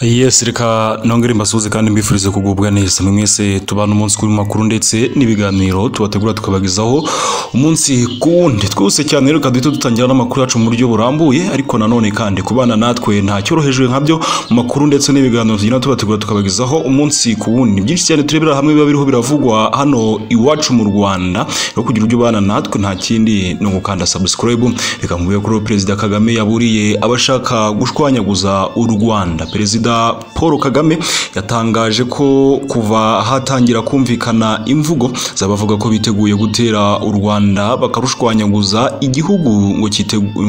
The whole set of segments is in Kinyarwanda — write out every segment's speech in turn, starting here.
Yes, reka nongere mbasuhuze kandi mbifurize kugubwa neza mwese tubana umunsi kuri makuru ndetse n'ibiganiro tubategura tukabagezaho umunsi ku wundi. Twose cyane reka duhite dutangira n'amakuru yacu mu buryo burambuye, ariko nanone kandi kubana natwe nta cyorohejwe nkabyo mu makuru ndetse n'ibiganiro tugenda tubategura tukabagezaho umunsi ku wundi. Byinshi cyane turebera hamwe biba biriho biravugwa hano iwacu mu Rwanda. Rero kugira ujye ubana natwe nta kindi no gukanda subscribe. Reka mvuye kuri Perezida Kagame yaburiye abashaka gushwanyaguza u Rwanda. Perezida Paul Kagame yatangaje ko kuva hatangira kumvikana imvugo z'abavuga ko biteguye gutera u Rwanda bakarushwanyaguza igihugu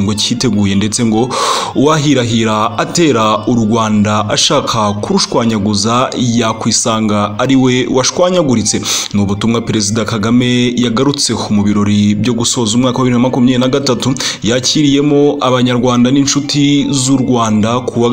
ngo cyiteguye, ndetse ngo uwahirahira atera u Rwanda ashaka kurushwanyaguza yakwisanga ari we washwanyaguritse. Ni ubutumwa Perezida Kagame yagarutseho mu birori byo gusoza umwaka wa 2023 yakiriyemo Abanyarwanda n'inshuti z'u Rwanda kuwa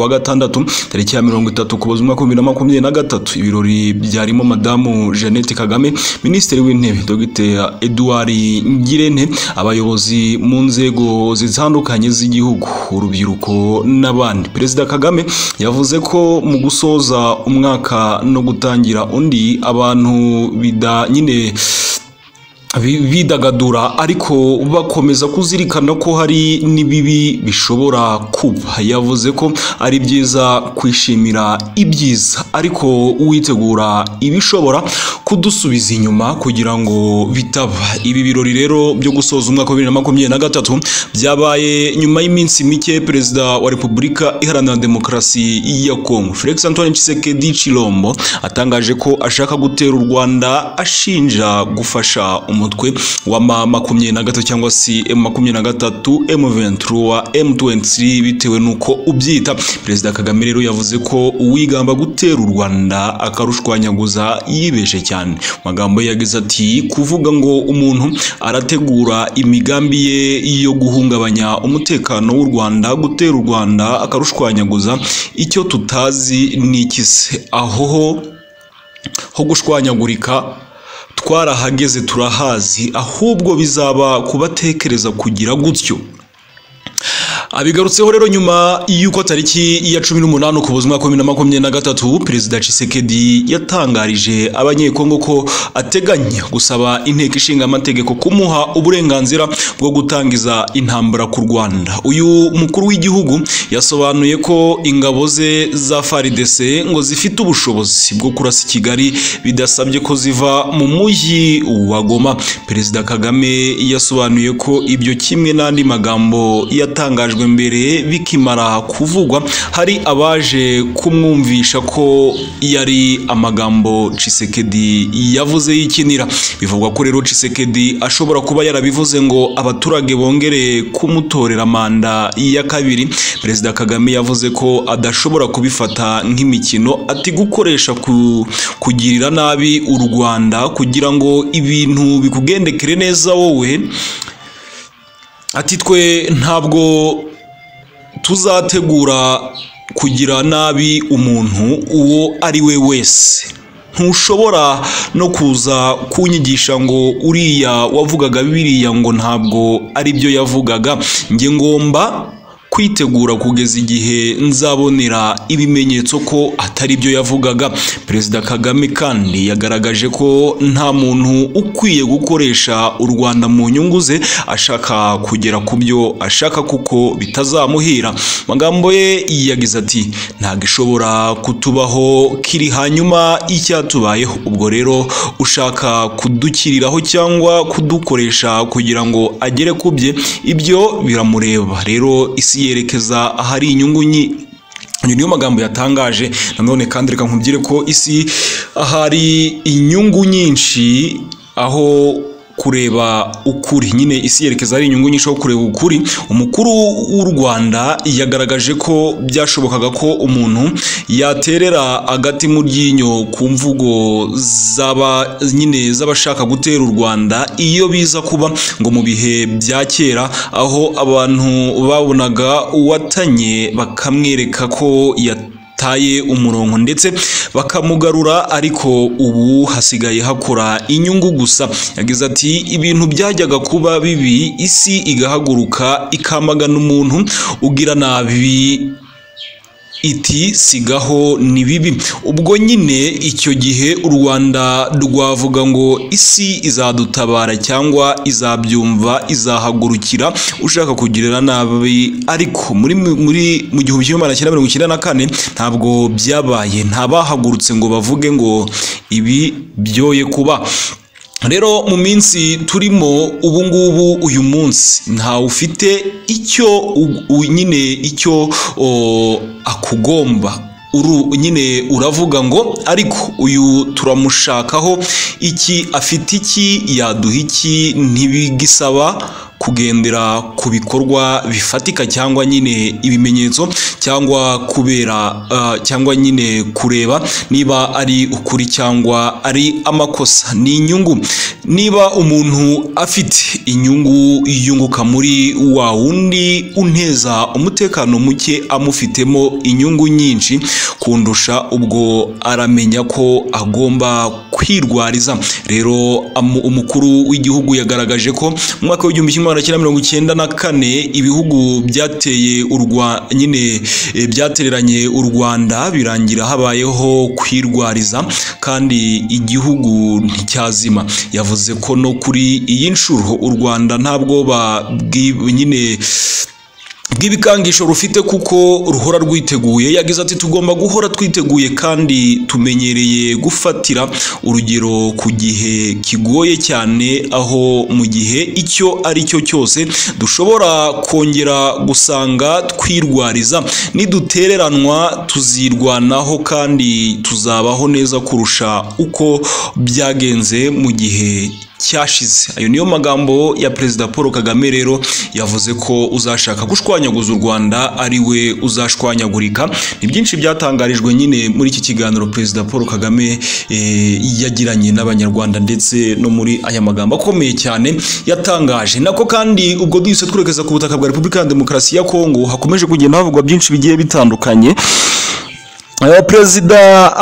gatandatu tariki ya 30 Ukuboza umwaka wa 2023. Ibirori byarimo Madamu Jeannette Kagame, Minisitiri w'Intebe Dr Edouard Ngirente, abayobozi mu nzego zitandukanye z'igihugu, urubyiruko n'abandi. Perezida Kagame yavuze ko mu gusoza umwaka no gutangira undi abantu nyine bidagadura, ariko bakomeza kuzirikana ko hari n'ibibi bishobora kuba. Yavuze ko ari byiza kwishimira ibyiza, ariko witegura ibishobora kudusubiza inyuma kugira ngo bitaba. Ibi birori rero byo gusoza umwaka wa 2023 byabaye nyuma y'iminsi mike Perezida wa Repubulika Iharanira Demokarasi ya Kongo Felix Antoine Tshisekedi Tshilombo atangaje ko ashaka gutera u Rwanda ashinja gufasha umutwe wa M23 cyangwa se M23, M23, M23 bitewe nuko ubyita. Perezida Kagame rero yavuze ko uwigamba gutera u Rwanda akarushwanyaguza yibeshe cyane. Magambo yagize ati: kuvuga ngo umuntu arategura imigambi ye yo guhungabanya umutekano w'u Rwanda, gutera u Rwanda akarushwanyaguza, icyo tutazi ni ikise aho ho gushwanyagurika twarahageze turahazi, ahubwo bizaba kubatekereza kugira gutyo. Abigarutseho rero nyuma y'uko tariki ya 18 Ukuboza umwaka wa 2023 Perezida Tshisekedi yatangarije Abanyekongo ko ateganya gusaba inteko ishinga amategeko kumuha uburenganzira bwo gutangiza intambara ku Rwanda. Uyu mukuru w'igihugu yasobanuye ko ingabo ze za FARDC ngo zifite ubushobozi bwo kurasa Kigali bidasabye ko ziva mu mujyi wa Goma. Perezida Kagame yasobanuye ko ibyo kimwe n'andi magambo yatangajwe mbere bikimara kuvugwa hari abaje kumwumvisha ko yari amagambo Tshisekedi yavuze yikinira. Bivugwa ko rero Tshisekedi ashobora kuba yarabivuze ngo abaturage bongere kumutorera manda ya kabiri. Perezida Kagame yavuze ko adashobora kubifata nk'imikino, ati gukoresha kugirira nabi u Rwanda kugira ngo ibintu bikugendekere neza wowe, ati twe ntabwo tuzategura kugira nabi umuntu uwo ari we wese. Ntushobora no kuza kunyigisha ngo uriya wavugaga biriya ngo ntabwo ari byo yavugaga, njye ngomba kwitegura kugeza igihe nzabonera ibimenyetso ko atari byo yavugaga. Perezida Kagame kandi yagaragaje ko nta muntu ukwiye gukoresha u Rwanda mu nyungu ze ashaka kugera ku byo ashaka kuko bitazamuhira. Magambo ye yagize ati: ntabwo ishobora kutubaho kiri hanyuma icyatubayeho, ubwo rero ushaka kudukiriraho cyangwa kudukoresha kugira ngo agere ku bye, ibyo biramureba. Rero isi yerekeza ahari inyungu niyo magambo yatangaje. Nanone kandi reka nkubwire ko isi ahari inyungu nyinshi aho kureba ukuri, nyine isi yerekeza ari inyungu nyinshi aho kureba ukuri. Umukuru w'u Rwanda yagaragaje ko byashobokaga ko umuntu yaterera agati mu ryinyo ku mvugo zaba nyine z'abashaka gutera u Rwanda iyo biza kuba ngo mu bihe bya kera aho abantu babonaga uwatanye bakamwereka ko taye umurongo ndetse bakamugarura, ariko ubu hasigaye hakora inyungu gusa. Yagize ati ibintu byajyaga kuba bibi isi igahaguruka ikamagana umuntu ugira nabi iti sigaho ni bibi. Ubwo nyine icyo gihe u Rwanda rwavuga ngo isi izadutabara cyangwa izabyumva, izahagurukira ushaka kugirira nabi, ariko muri mu 1994 ntabwo byabaye, ntabahagurutse ngo bavuge ngo ibi byoye kuba. Rero mu minsi turimo ubu ngubu uyu munsi nta ufite icyo nyine icyo akugomba, nyine uravuga ngo ariko uyu turamushakaho iki, afite iki, yaduha iki, ntibigisaba kugendera ku bikorwa bifatika cyangwa nyine ibimenyetso cyangwa kubera cyangwa nyine kureba niba ari ukuri cyangwa ari amakosa. Ni inyungu, niba umuntu afite inyungu yunguka muri wa wundi unteza umutekano muke amufitemo inyungu nyinshi kundusha, ubwo aramenya ko agomba kwirwariza. Rero umukuru w'igihugu yagaragaje ko mu mwaka w'1994 ibihugu byateye nyine byatereranye u Rwanda birangira habayeho kwirwariza kandi igihugu nticyazima. Yavuze ko no kuri iyi nshuro u Rwanda ntabwo nyine bw'ibikangisho rufite kuko ruhora rwiteguye. Yagize ati tugomba guhora twiteguye kandi tumenyereye gufatira urugero ku gihe kigoye cyane, aho mu gihe icyo ari cyo cyose dushobora kongera gusanga twirwariza, nidutereranwa tuzirwanaho kandi tuzabaho neza kurusha uko byagenze mu gihe cyashize. Ayo niyo magambo ya Perezida Paul Kagame. Rero yavuze ko uzashaka gushwanyaguza u Rwanda ari we uzashwanyagurika. Ni byinshi byatangarijwe nyine muri iki kiganiro Perezida Paul Kagame yagiranye n'Abanyarwanda, ndetse no muri aya magambo akomeye cyane yatangaje. Nako kandi ubwo duhise twerekeza ku butaka bwa Repubulika ya Demokarasi ya Kongo, hakomeje kugenda havugwa byinshi bigiye bitandukanye. Perezida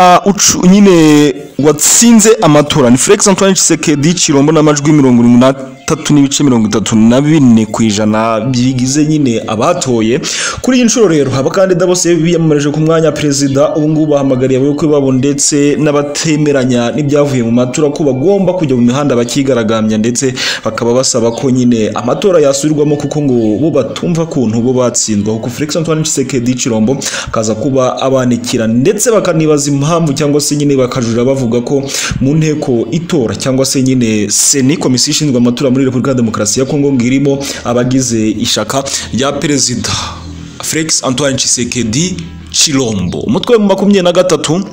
nyine watsinze amatora ni Felix Antoine Tshisekedi Tshilombo n'amajwi 73.34% bigize nyine abatoye. Kuri iyi nshuro rero abakandida bose biyamamarije ku mwanya perezida ubu ngubu bahamagariye abayoboke babo ndetse n'abatemeranya n'ibyavuye mu matora ko bagomba kujya mu mihanda bakigaragambya, ndetse bakaba basaba ko nyine amatora yasubirwamo kuko ngo bo batumva kuntu bo batsindwa, kuko Felix Antoine Tshisekedi Tshilombo akaza kuba abanikira, ndetse bakanibaza impamvu cyangwa se nyine bakajurira bavuga ko mu nteko itora cyangwa se nyine seni komisiyo ishinzwe amatora muri Repubulika ya Demokarasi ya Kongo ngirimo abagize ishaka rya Perezida Felix Antoine Tshisekedi Tshilombo. Umutwe wa 23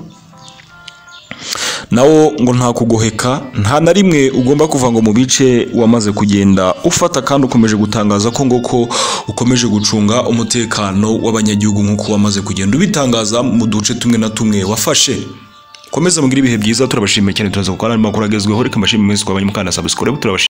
nawo ngo nta kugoheka, nta na rimwe ugomba kuva ngo mu bice wamaze kugenda ufata, kandi ukomeje gutangaza ko ngo ko ukomeje gucunga umutekano w'abanyagihugu nk'uko wamaze kugenda ubitangaza mu duce tumwe na tumwe wafashe. Komeza mugira ibihe byiza, turabashimiye cyane, turaza gukora amakuru agezweho. Reka mbashimire mwese kwabanye mukanda subscribe, turabashimiye.